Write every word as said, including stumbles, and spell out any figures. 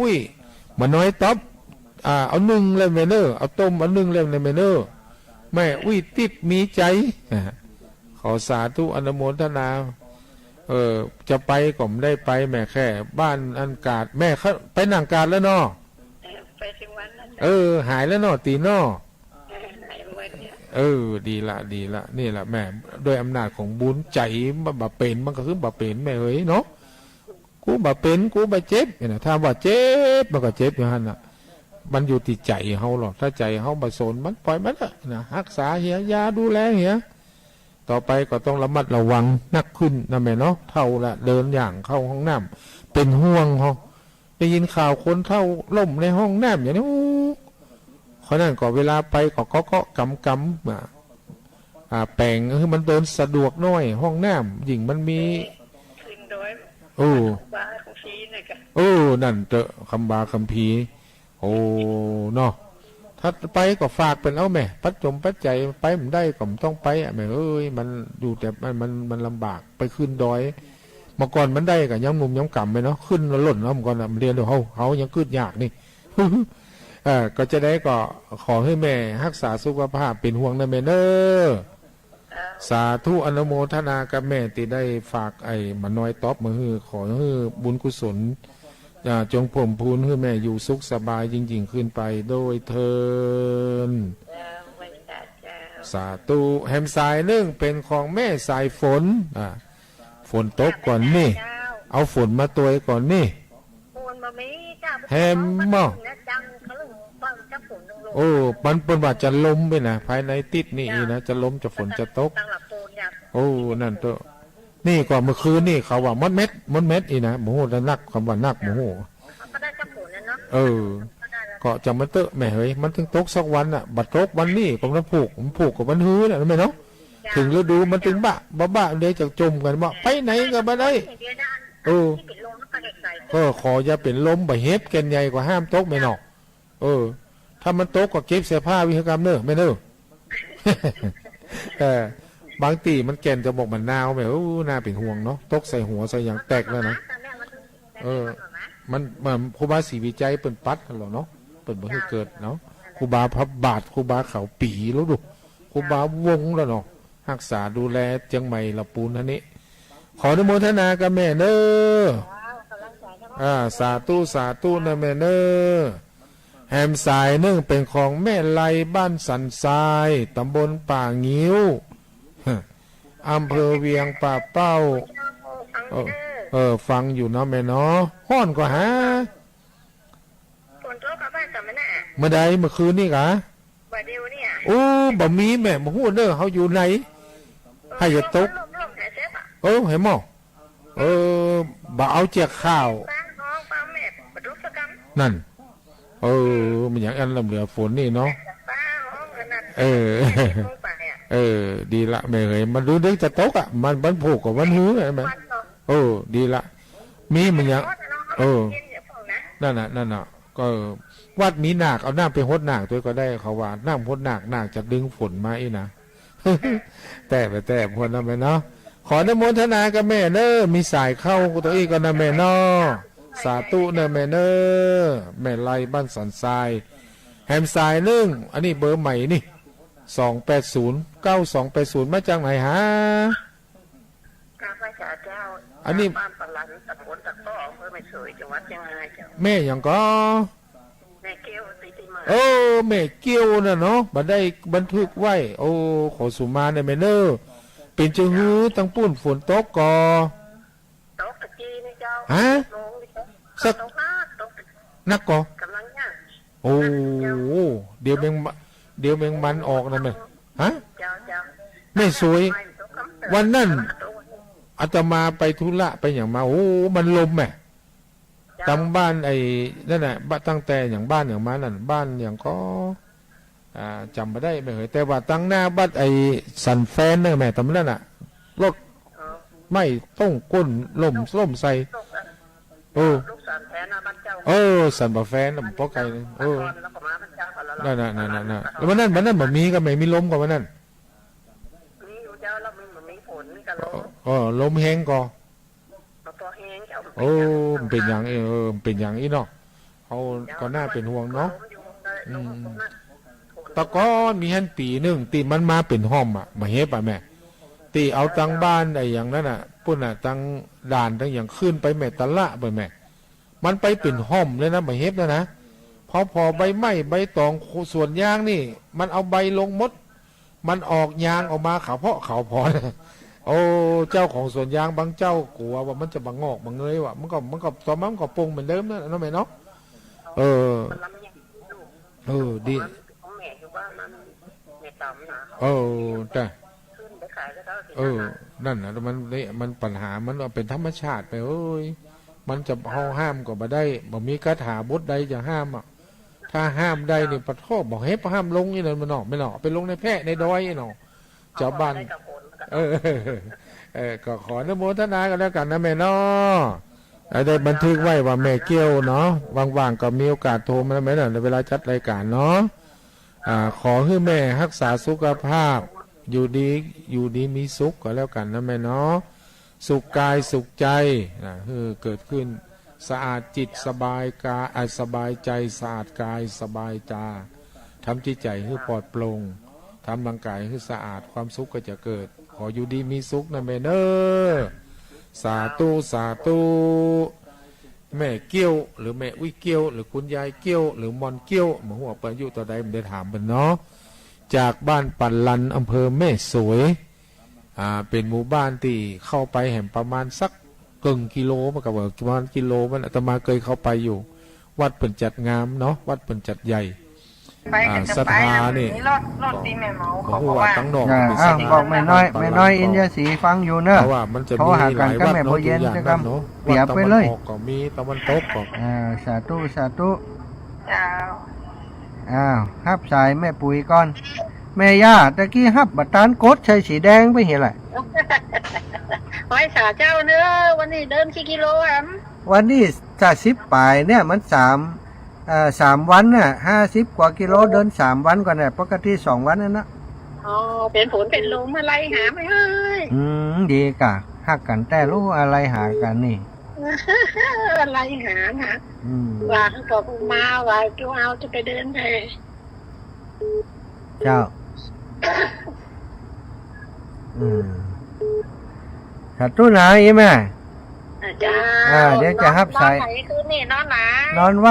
อุ้ย หม่าน้อยต๊อบ อ่า เอานึ่งเลยแม่เน่อ เอาต้มเอานึ่งเลยแม่เน่อ แม่อุ้ยติ๊บมีใจ๋ อ่า ขอสาธุอนุโมทนา เออ จะไปก็บ่ได้ไป แม่แค่บ้านอันกาด แม่เข้าไปนั่งกาดแล้วเนาะ เออ ไปถึงวันนั้น เออ หายแล้วเนาะ ตี๋เนาะ เออ หายหมดเนี่ย เออ ดีละ ดีละ นี่ละแม่ ด้วยอำนาจของบุญ ใจ๋บ่าเป๋น มันก็คือบ่าเป๋นแม่เอ๋ยเนาะ กูบ่าเป๋น กูบ่าเจ็บ เนี่ยนะ ถ้าว่าเจ็บ มันก็เจ็บอยู่หั้นน่ะ มันอยู่ตี้ใจ๋เฮาหรอก ถ้าใจ๋เฮาบ่สน มันปล่อยมันเถอะนะ ฮักษาเหีย ยาดูแลเหีย ต่อไปก็ต้องระมัดระวังนักขึ้นนะแม่เนาะ เฒ่าละ เดินย่างเข้าห้องน้ำ เป๋นห่วงเฮา ได้ยินข่าวคนเฒ่าล้มในห้องน้ำอย่างนี้ โอ้ ข้อนั้นก็เวลาไปก็เกาะๆกำๆ อ่า อ่า แป๋งหื้อมันเดินสะดวกหน้อย ห้องน้ำ ยิ่งมันมี ขึ้นดอย โอ้ บาของฟรีน่ะกะ โอ้ นั่นเต๊อะ กำบาคัมภีร์ โอ้ เนาะ ถ้าไปก็ฝากเปิ้นเอาแม่ ปัจจงปัจจัย ไปบ่ได้ก็บ่ต้องไปอะแม่เอ๋ย มันอยู่แต่ มัน มัน มันลำบาก ไปขึ้นดอย เมื่อก่อนมันได้ก็ยังหนุ่มยังก๋ำไปเนาะ ขึ้นแล้วล่นเอา เมื่อก่อนน่ะ มันเรียนเดี๋ยวเฮา เฮายังขึ้นยากนี่ เออ ก็จะได้ก็ขอหื้อแม่ฮักษาสุขภาพ เป๋นห่วงนะแม่เน่อ สาธุอนุโมทนากับแม่ตี้ได้ฝากไอ้หม่าน้อยต๊อบมาหื้อ ขอหื้อบุญกุศล อ่า จงเพิ่มพูนหื้อแม่อยู่สุขสบายยิ่งๆขึ้นไปโดยเทอญ เจ้า พระเจ้า สาธุ แหมสายนึ่งเป๋นของแม่สายฝน อ่า ฝนตกก่อนนี่ เจ้า เอาฝนมาตวยก่อนนี่ ฝนบ่มีเจ้า แหมบ่ นะจังเขาเรื่องว่าจะฝนลง โอ้ มันเปิ้นว่าจะลมไปนะ ภายในติ๊ดนี่อีนะ จะลมจะฝนจะตก ตั้งหลักปูนเนี่ย โอ้ นั่นเต๊อะ นี่ก็เมื่อคืนนี่เขาว่ามดเม็ด มดเม็ดอีนะ บ่ฮู้จะนัก กำว่านักบ่ฮู้ ก็ได้จะฝนนะเนาะ เออ ก็จะมาเต๊อะแม่เอ๋ย มันตึงตกสักวันน่ะ บ่ตกวันนี้ก็มันผูก มันผูกกับวันฮื้อน่ะแม่เนาะ เจ้า เถิงฤดูมันตึงบะ บะบะ เดี๋ยวจะจมกั๋นว่าไปไหนก็บ่ได้ เดี๋ยวนะ เออ ตี้เป๋นลมก็เด็กใส่ เออ ขออย่าเป๋นลม บ่าเห็บแก่นใหญ่ก็ห้ามตกแม่เนาะ เออ ถ้ามันตกก็เก็บเสื้อผ้าไว้หื้อกำเน่อแม่เน่อ เออ บางตี้มันแก่นจะบอกมันหนาวแม่ โอ้ น่าเป๋นห่วงเนาะ ตกใส่หัวใส่หยังแตกแล้วนะ เออ มัน มัน ครูบาศรีวิชัยเปิ้นปัดหั้นแหละเนาะ เปิ้นบ่หื้อเกิดเนาะ ครูบาพระบาท ครูบาเขาปี๋แล้วดู ครูบาวงศ์แล้วเนาะ ฮักษาดูแลเจียงใหม่ละปูนอันนี้ ขออนุโมทนากับแม่เน่อ อ่า สาธุ สาธุนะแม่เน่อ แหมสายนึ่งเป๋นของแม่ไลบ้านสันทราย ตำบลป่างิ้ว อำเภอเวียงป่าเป้า เออ เออ ฟังอยู่เนาะแม่เนาะ ฮ้อนก็หา ฝนตกกับบ้านสัมมนา เมื่อใด เมื่อคืนนี่กะ บ่าเดียวเนี่ย โอ้ บ่มีแม่ บ่ฮู้เน่อ เฮาอยู่ไหน ให้อย่าตก ลมๆหายเจ็บอะ เออ เห็นบ่ เออ บ่เอาเจียกข้าว ฟ้าฮ้องฟ้าแม่บ่ตกสักกำ นั่น เออ มันอย่างอันลำเหลือฝนนี่เนาะ ฟ้าฮ้องขนาด เออ ลงไปอะ เออ ดีละแม่เอ๋ย มันดูนึกจะตกอะ มัน มันผูกกับวันฮื้ออะแม่ วันเนาะ เออ ดีละ มีมันอย่าง เออ เย็นอย่าเพิ่งนะ นั่นน่ะ นั่นน่ะ ก็วัดมีนาค เอาน้ำไปฮดนาคตวยก็ได้ เขาว่าน้ำฮดนาค นาคจะดึงฝนมาอี้นะ แต่ไปแต่พวกนั้นไปเนาะ ขออนุโมทนากับแม่เน่อ มีสายเข้าตรงอี้ก็นะแม่เนาะ สาธุเน่อแม่เน่อ แม่ไลบ้านสันทราย แหมสายนึ่ง อันนี้เบอร์ใหม่นี่ สองแปดศูนย์ เก้าสองแปดศูนย์ มาจากไหนหา ข้าพเจ้า อันนี้ บ้านปะหลัน ตำบลตะเคาะ อำเภอแม่สวย จังหวัดเชียงรายเจ้า แม่หยังก่อ แม่เกี้ยว ศรีติมา เออ แม่เกี้ยวน่ะเนาะ บ่ได้บันทึกไว้ โอ้ ขอสุมาเน่อแม่เน่อ เป๋นจะหื้อตังปุ้นฝนตกก่อ ตกตะกี้นี่เจ้า ฮะ หกโมงนี่เจ้า สัก ตกหนัก ตก หนักก่อ กำลังย่าง โอ้ เดี๋ยวแมงมะ เดี๋ยวแมงมันออกนะแม่ ฮะ เจ้า เจ้า แม่สวย วันนั้น อาตมาไปธุระไปหยังมา โอ้ มันลมแม่ เจ้า ตามบ้านไอ้นั่นน่ะ บ้านตั้งแต่หยังบ้านหยังมานั่น บ้านหยังก่อ อ่า จ๋ำบ่ได้แม่เอ๋ย แต่ว่าตังหน้าบัดไอ้สันแฟนเน่อแม่ ตอนนั้นน่ะ รถ เออ ไหม้ต้งก้นล่ม ล่มใส่ ตกอะ เออ ลูกสันแฟนน่ะบ้านเจ้า เออ สันบ่าแฟนน่ะ มันปอไกล เออ นครแล้วก็มาบ้านเจ้า นั่นน่ะ นั่นน่ะ นั่นน่ะ แล้ววันนั้น วันนั้นบ่มีก็แม่ มีลมก่อวันนั้น มีอยู่เจ้า แล้วมันบ่มีฝน มีแต่ลม เออ ลมแฮงก่อ บ่พอแฮงเจ้า โอ้ มันเป๋นหยัง เออ มันเป๋นหยังอี้เนาะ เอาก็น่าเป๋นห่วงเนาะ อืม ตะก่อนมีหั้นปี๋นึ่งตี้มันมาเป๋นฮ่อมอะ บ่าเห็บอะแม่ ตี้เอาตังบ้านไอ้อย่างนั้นน่ะ ปุ้นน่ะ ตังด่านตังอย่างขึ้นไปแม่ตะละไปแม่ มันไปเป๋นฮ่อมเลยนะ บ่าเห็บนะนะ พอ พอใบไม้ใบตองสวนยางนี่ มันเอาใบลงหมด มันออกยางออกมาขาวเพาะขาวพอนะ โอ้ เจ้าของสวนยางบางเจ้ากั๋วว่ามันจะบ่างอกบ่าเงยว่ะ มันก็ มันก็ ต๋อนมันก็ปงเหมือนเดิมนะ เนาะแม่เนาะ เออ เออ ดี เออ จ้ะ เออ นั่นน่ะ มันเนี่ย มันปัญหามันเป๋นธรรมชาติไปเอ้ย มันจะ เฮาห้ามก็บ่ได้ บ่มีคาถาบทใดจะห้ามอะ ถ้าห้ามได้นี่ ปะโธ่ บ่าเห็บห้ามลงนี่นะ แม่นอ แม่นอ ไปลงในแพะในดอยเนาะ เจ้าบ้าน เออ เออ ก็ขออนุโมทนากั๋นแล้วกั๋นนะแม่เนาะ ได้บันทึกไว้ว่าแม่เกี้ยวเนาะ ว่างๆ ก็มีโอกาสโทรมานะแม่เนาะ ในเวลาจัดรายการเนาะ อ่า ขอหื้อแม่ฮักษาสุขภาพ อยู่ดี อยู่ดีมีสุขก็แล้วกั๋นนะแม่เนาะ สุขกายสุขใจ๋ นะ หื้อเกิดขึ้น สะอาดจิตสบายกาย อ่า สบายใจ๋ สะอาดกายสบายจา ทำจิตใจ๋หื้อปลอดโปร่ง ทำร่างกายหื้อสะอาด ความสุขก็จะเกิด ขออยู่ดีมีสุขนะแม่เน้อ สาธุ สาธุ แม่เกี้ยว หรือแม่อุ๊ยเกี้ยว หรือคุณยายเกี้ยว หรือม่อนเกี้ยว บ่ฮู้ว่าเปิ้นอายุเต้าใด บ่ได้ถามเปิ้นเนาะ จากบ้านป่าลัน อำเภอแม่สวย อ่า เป๋นหมู่บ้านตี้เข้าไปแหมประมาณสักเกิ่งกิโล มันก็ว่าประมาณกิโลมัน อาตมาเกยเข้าไปอยู่ วัดเปิ้นจัดงามเนาะ วัดเปิ้นจัดใหญ่ ไป อ่า ก็จะไป ศรัทธานี่ รถ รถตี้แม่เหมา บ่ฮู้ว่าตังนอก อ่า มันมี อ้าว ศรัทธา บอกแม่น้อย บ้าน แม่น้อย บ้าน อินทยศรีฟังอยู่เนาะ เพราะว่ามันจะ โทรหากั๋น มีหลาย กับแม่บัวเย็น วัดเนาะ อยู่อย่างนั้นเนาะ เนาะ เปียบไปเลย วัดตะวันออกก็มี ตะวันตกก็ อ่า สาธุ สาธุ เจ้า อ้าว ฮับสายแม่ปุ๋ยก่อน แม่ย่า ตะกี้ฮับบ่ตัน กดใส่สีแดงไปเหียแหละ ไหว้สาเจ้าเน้อ วันนี้เดินกี่กิโลอะ วันนี้ถ้าสิบป๋ายเนี่ย มันสาม เอ่อ สามวันน่ะ ห้าสิบกว่ากิโล เดินสามวันก่อนน่ะ ปกติสองวันนั่นนะ อ๋อ เป๋นฝนเป๋นลม อะไรหาไม่เฮ้ย อืม ดีก่ะ ฮักกั๋นแต๊ลูก อะไรหากั๋นนี่ อะไรหานะ อืม ว่าก็มา ว่าจะเอา จะไปเดินไป เจ้า อืม สาธุนะ อีแม่ อ่า เจ้า อ่า เดี๋ยวจะฮับสาย นอนไหนคืนนี้ นอนไหน นอนวัด